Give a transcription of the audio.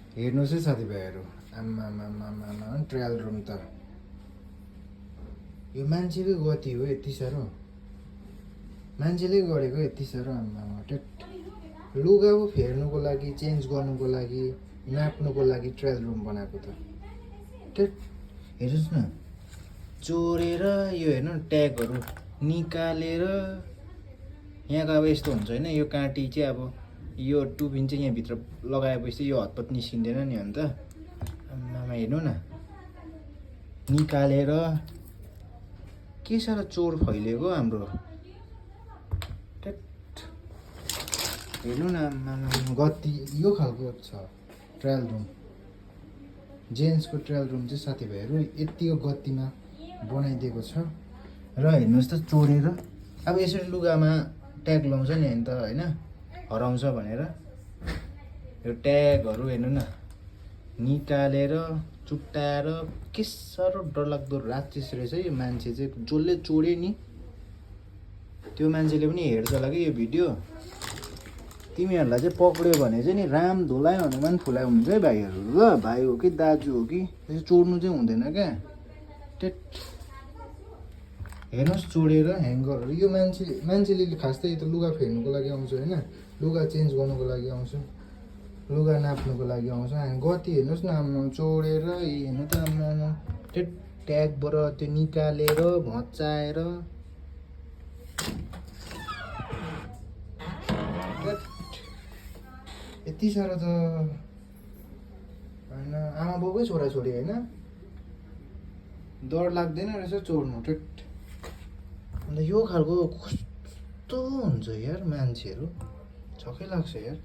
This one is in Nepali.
हेर्नुहोस् है साथीभाइहरू, आम्मामामामा ट्रायल रुम त यो मान्छेकै गति हो यति साह्रो, मान्छेले गरेको यति साह्रो। आम्मामा टेट लुगा पो फेर्नुको लागि, चेन्ज गर्नुको लागि, नाप्नुको लागि ट्रायल रुम बनाएको त। टेट हेर्नुहोस् न, चोरेर यो हेर्नु न, ट्यागहरू निकालेर यहाँको अब यस्तो हुन्छ होइन, यो काँटी चाहिँ अब यो टुपिन चाहिँ यहाँभित्र लगाएपछि यो हतपत निस्किँदैन नि अन्त। आम्मामा हेर्नु न, निकालेर के साह्रो चोर फैलिएको हाम्रो। हेर्नु न आम्मामा, गति यो खालको छ ट्रायल रुम। जेन्ट्सको ट्रायल रुम चाहिँ साथीभाइहरू यतिको गतिमा बनाइदिएको छ। र हेर्नुहोस् त, चोरेर अब यसरी लुगामा ट्याग लाउँछ नि होइन त, होइन हराउँछ भनेर यो ट्यागहरू हेर्नु न, निकालेर चुट्टाएर के साह्रो डरलाग्दो राक्षस रहेछ यो मान्छे चाहिँ। जसले चोरे नि त्यो मान्छेले पनि हेर्छ होला कि यो भिडियो। तिमीहरूलाई चाहिँ पक्रियो भने चाहिँ नि राम धुलाइ हनुमान फुलाइ हुन्छ है भाइहरू। ल भाइ हो कि दाजु हो कि त्यसो चोर्नु चाहिँ हुँदैन क्या। टेट हेर्नुहोस्, चोरेर ह्याङ्गरहरू। यो मान्छेले खास त यो त लुगा फेर्नुको लागि आउँछ होइन, लुगा चेन्ज गर्नुको लागि आउँछ, लुगा नाप्नुको लागि आउँछ। गति हेर्नुहोस् न आम्मा, चोरेर हेर्नु त आम्मा, त्यो ट्यागबाट त्यो निकालेर भचाएर यति साह्रो त होइन। आमा बाउकै छोराछोरी होइन, डर लाग्दैन रहेछ चोर्नु। टेट अन्त यो खालको कस्तो हुन्छ यार मान्छेहरू, छक्कै लाग्छ यार।